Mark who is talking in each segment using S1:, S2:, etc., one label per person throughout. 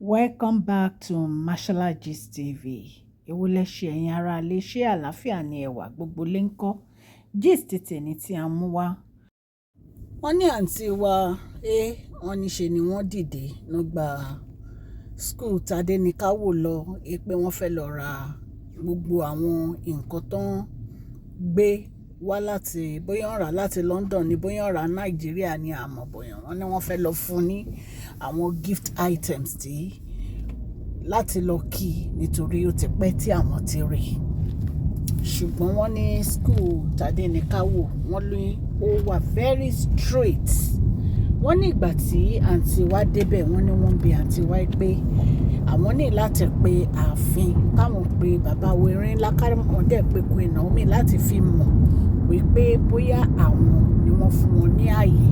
S1: Welcome back to Mashola Gist TV. Èwo lẹ ṣe, ẹ̀yin ará ilé? Ṣé àlàáfíà ni ẹwà gbogbo lè ń kọ́? Gist tèmi tí a mú wá. Wọ́n ní àǹtí wa ẹ, wọ́n ní ṣe ni wọ́n dìde nígbà school Tadéníkàwò lọ, pé wọ́n fẹ́ lọ ra gbogbo àwọn nǹkan tó ń gbé wá láti, bóyá wọ́n rà láti London ni, bóyá wọ́n rà Nàìjíríà ni, àmọ́ bóyá wọ́n ní wọ́n fẹ́ lọ fún ní àwọn gift items tí láti lọ kí, nítorí ó ti pẹ́ tí àwọn ti rí. Ṣùgbọ́n wọ́n ní school Tadéníkàwò, wọ́n ní ó wà very strict. Wọ́n ní ìgbà tí àǹtí wa débẹ̀, wọ́n ní wọ́n bi àǹtí wa pé àwọn ní láti pe ààfin, káwọn pe bàbá Erin Ńlá, káwọn dẹ̀ pe Queen Naomi láti fi mọ̀ wípé bóyá àwọn ni wọ́n fún wọn ní ààyè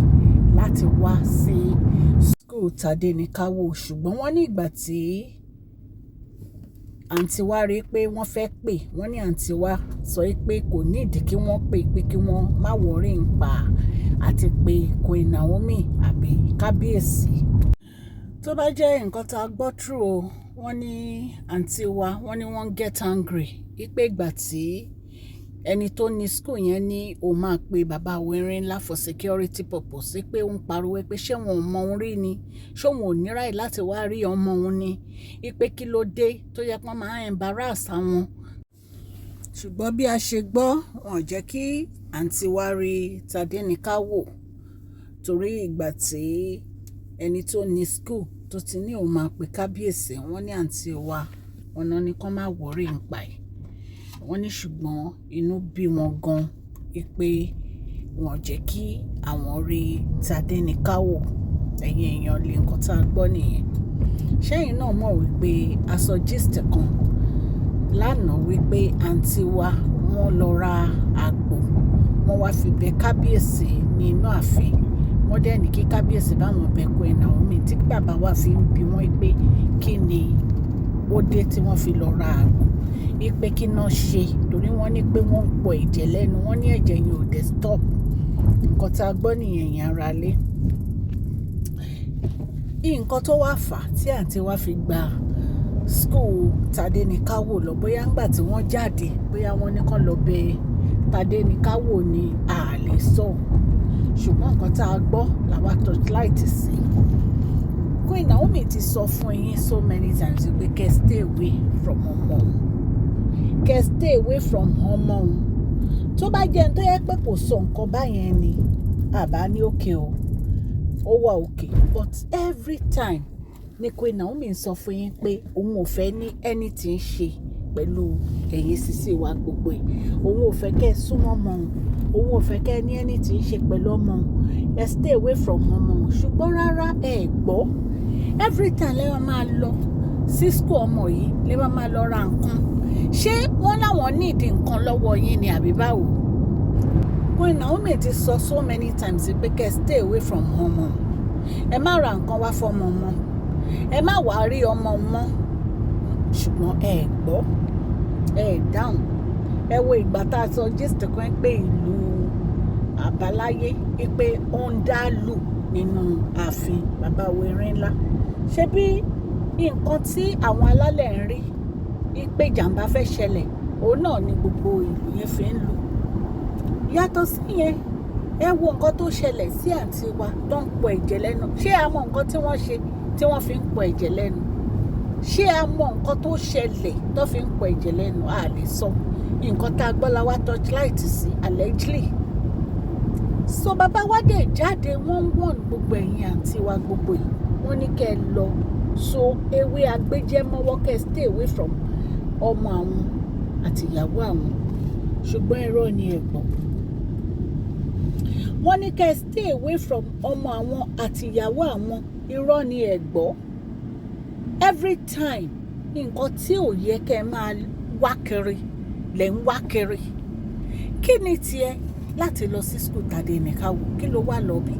S1: láti wá sí school Tadéníkàwò. Ṣùgbọ́n wọ́n ní ìgbà tí àǹtí wa rí pé wọ́n fẹ́ pè, wọ́n ní àǹtí wa sọ pé kò ní ìdí kí wọ́n pè, pé kí wọ́n má worry ń pa àti pé Queen Naomi àbí kábíyèsí. Tó bá jẹ́ nǹkan tá a gbọ́ true o, wọ́n ní àǹtí wa, wọ́n ní wọ́n get angry wípé ìgbà tí ẹni tó ní school yẹn ní òun máa pe bàbá Erin Ńlá for security purpose, pé ó ń pariwo pé ṣé wọn ò mọ òun rí ni, ṣé òun ò ní right láti wá rí ọmọ òun ni, wípé kí ló dé tó yẹ pé wọ́n máa embarrass àwọn. Ṣùgbọ́n bí a ṣe gbọ́, wọn ò jẹ́ kí àǹtí wa rí Tadéníkàwò, torí ìgbà tí ẹni tó ní school tó ti ní òun máa pe kábíyèsí, wọ́n ní àǹtí wa, wọn náà ní kán má worry ń pa ẹ̀. Wọ́n ní ṣùgbọ́n inú bí wọn gan pé wọ́n jẹ́ kí àwọn rí Tadéníkàwò. Ẹ̀yin èèyàn lè, nǹkan tá a gbọ́ nìyẹn. Ṣẹ́yìn náà mọ̀ wípé a sọ gist kan lánàá wípé àǹtí wa, wọ́n lọ ra àgbò, wọ́n wá fi bẹ kábíyèsí ní inú ààfin. Wọ́n dẹ̀ ní kí kábíyèsí bá wọn bẹ Queen Naomi, tí bàbá wa fi ń bi wọ́n pé kí ni ó dé tí wọ́n fi lọ ra àgbò, wípé kí náà ṣe, torí wọ́n ní pé wọ́n ń pọ̀ ẹ̀jẹ̀ lẹ́nu, wọ́n ní ẹ̀jẹ̀ yẹn ò dẹ̀ stop. Nǹkan tá a gbọ́ nìyẹn, yẹn ara lé. Nǹkan tó wá fà á tí àǹtí wa fi gba school Tadéníkàwò lọ, bóyá ńgbà tí wọ́n jáde, bóyá wọ́n ní kán lọ bẹ Tadéníkàwò ni, a lè sọ. Ṣùgbọ́n nǹkan tá a gbọ́ làwa torchlight sí. Queen Naomi ti sọ fún yín so many times pé kẹ́ stay away from ọmọ òun, kẹ́ stay away from ọmọ òun. Tó bá jẹ́ ẹni tó yẹ pé kò sọ nǹkan báyẹn ni, àbá ní okay o, ó wà okay. But every time ni Queen Naomi ń sọ fún yín pé òun ò fẹ́ ní anything ṣe pẹ̀lú ẹ̀yin sisi wa gbogbo ẹ̀. Òun ò fẹ́ kẹ́ ẹ súnmọ́ ọmọ òun, òun ò fẹ́ kẹ́ ẹ ní anything ṣe pẹ̀lú ọmọ òun, ẹ stay away from ọmọ òun. Ṣùgbọ́n rárá, ẹ gbọ́. Every time lẹ́wọ̀n máa lọ sí school ọmọ yìí, lẹ́wọ̀n máa lọ ra nǹkan. Ṣé wọ́n láwọn need nǹkan lọ́wọ́ yín ni, àbí báwo? Queen Naomi ti sọ so many times pé kẹ́ stay away from ọmọ, ẹ má ra nǹkan wá fọmọ mọ́, ẹ má wàá rí ọmọ mọ́. Ṣùgbọ́n ẹ gbọ́, ẹ dáhùn. Ẹ wo ìgbà tá a sọ gist kan pé ìlú àbáláyé, wípé ó ń dá lù nínú ààfin bàbá Erin Ńlá. Ṣé bí nǹkan tí àwọn alálẹ̀ ń rí wípé ìjàmbá fẹ́ ṣẹlẹ̀, òun náà ni gbogbo ìlú yẹn fi ń lù. Yàtọ̀ sí yẹn, ẹ wo nǹkan tó ṣẹlẹ̀ sí àǹtí wa tó ń pọ ẹ̀jẹ̀ lẹ́nu. Ṣé a mọ nǹkan tí wọ́n ṣe tí wọ́n fi ń pọ ẹ̀jẹ̀ lẹ́nu? Ṣé a mọ nǹkan tó ṣẹlẹ̀ tó fi ń pọ ẹ̀jẹ̀ lẹ́nu? A lè sọ. Nǹkan tá a gbọ́ la wá torchlight sí, allegedly. So bàbá wa dẹ̀ jáde, wọ́n ń wọ̀n gbogbo ẹ̀yin àǹtí wa gbogbo yìí. Wọ́n ní kẹ́ ẹ lọ so ewé agbéjẹ́mọ́wọ́, kẹ́ ẹ stay away from ọmọ àwọn àti ìyàwó àwọn. Ṣùgbọ́n irọ́ ni, ẹ gbọ́. Wọ́n ní kẹ́ ẹ stay away from ọmọ àwọn àti ìyàwó àwọn, irọ́ ni, ẹ gbọ́. Every time, nǹkan tí ò yẹ kẹ́ ẹ máa wá kiri lẹ̀ ń wá kiri. Kí ni tiẹ̀ láti lọ sí school Tadéníkàwò? Kí ló wá lọ bí?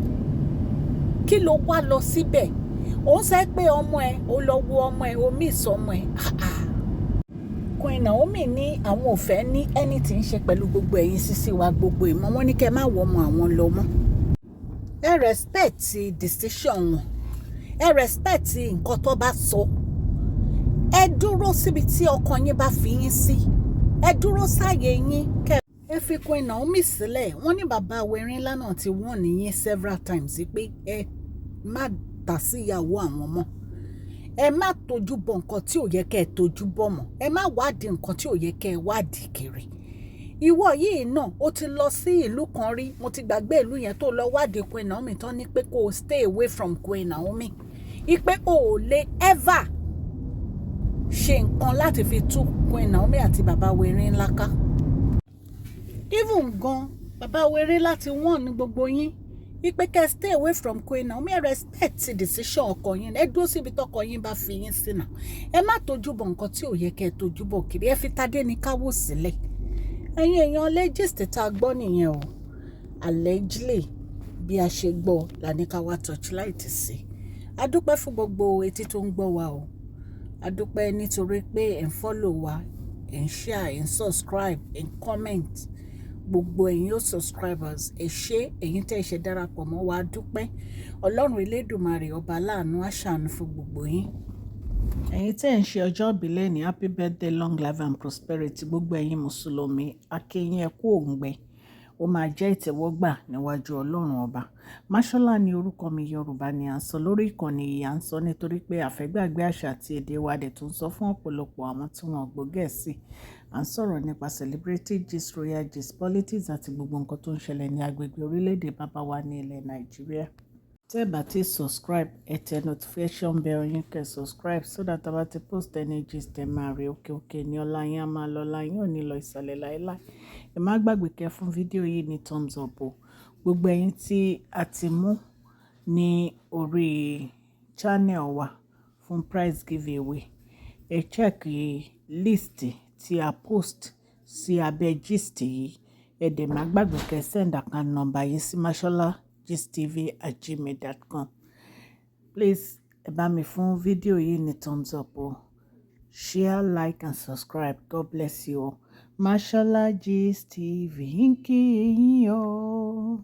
S1: Kí ló wá lọ síbẹ̀? Ó ń sọ pé ọmọ ẹ, ó lọ wo ọmọ ẹ, ó miss ọmọ ẹ. Queen Naomi ní àwọn ò fẹ́ ní anything ṣe pẹ̀lú gbogbo ẹ̀yin sisi wa gbogbo ìmọ̀. Wọ́n ní kẹ́ má wọ ọmọ àwọn lọ mọ́. Ẹ respect decision wọn, ẹ respect nǹkan tó bá sọ. Ẹ dúró síbi tí ọkọ yín bá fi yín sí. Ẹ dúró sáàyè yín, kẹ́ ẹ fi Queen Naomi sílẹ̀. Wọ́n ní bàbá Wẹ̀rìnlá náà ti warn yín several times pé ẹ má tà sí ìyàwó àwọn mọ́, ẹ má tójú bọ nǹkan tí ò yẹ kẹ́ ẹ tójú bọ̀ mọ́, ẹ má wádìí nǹkan tí ò yẹ kẹ́ ẹ wádìí kiri. Ìwọ yìí náà, ó ti lọ sí ìlú kan rí, mo ti gbàgbé ìlú yẹn, tó lọ wádìí Queen Naomi tán, ní pé kó o stay away from Queen Naomi, ipe o ò lè ever ṣe nǹkan láti fi tú Queen Naomi àti bàbá Wẹ̀rìnlá ká. Even gan, bàbá Wẹ̀rìnlá ti warn ní gbogbo yín wípé kẹ́ stay away from Queen Naomi. Ẹ respect decision ọkọ yín. Ẹ dúró síbi tọkọ yín bá fi yín sí náà. Ẹ má tójú bọ̀ nǹkan tí ò yẹ kẹ́ ẹ tójú bọ̀ kiri. Ẹ fi Tadéníkáwò sílẹ̀. Ẹ̀yin èèyàn lé, gist tá a gbọ́ nìyẹn o. Allegedly, bí a ṣe gbọ́ la ní ká wá torchlight sí. A dúpẹ́ fún gbogbo etí tó ń gbọ́ wa o. A dúpẹ́ nítorí pé ẹ̀ ń follow wa, ẹ̀ ń share, ẹ̀ ń subscribe, ẹ̀ ń comment. Gbogbo ẹ̀yin ó subscribers, ẹ ṣé. Ẹ̀yin tẹ́ ẹ ṣe darapọ̀ mọ́ wa, a dúpẹ́. Ọlọ́run Elédùmarè, ọba aláàánú, á ṣàánú fún gbogbo yín. Ẹ̀yin tẹ́ ẹ̀ ń ṣe ọjọ́ ìbí lónìí, happy birthday, long life and prosperity. Gbogbo ẹ̀yin mùsùlùmí, a kí yín, ẹ kú òǹgbẹ, ó máa jẹ́ ìtẹ́wọ́gbà níwájú Ọlọ́run ọba. Máṣọ́lá ni orúkọ mi. Yorùbá ni à ń sọ lórí ìkànnì yìí. À ń sọ nítorí pé àfẹ́gbàgbé àṣà àti èdè wa dẹ̀ tó ń sọ fún ọ̀pọ̀lọpọ̀ àwọn tí wọ́n gbọ́ Gẹ̀ẹ́sì. À ń sọ̀rọ̀ nípa celebrity gist, royal gist, politics àti gbogbo nǹkan tó ń ṣẹlẹ̀ ní agbègbè orílẹ̀-èdè bàbá wa ní ilẹ̀ Nàìjíríà. Tẹ́ ẹ bá ti subscribe, ẹ tẹ notification bell yín, kẹ́ subscribe, so that a bá ti post any gist, ẹ máa rí. Òkè òkè ní ọlá yín á máa lọ, ọlá yín ò ní lọ ìsàlẹ̀ láéláé. Ẹ má gbàgbé kẹ́ fún fídíò yìí ní thumbs up o. Gbogbo ẹ̀yin tí a ti mú ní orí channel wa fún prize giveaway, ẹ check list tí a post sí abẹ́ gist yìí. Ẹ dẹ̀ má gbàgbé kẹ́ send account number yìí sí masholagistv@gmail.com. Please, ẹ bá mi fún fídíò yìí ní thumbs up o. Share, like and subscribe. God bless you all. Mashola Gist TV ń kí yín o.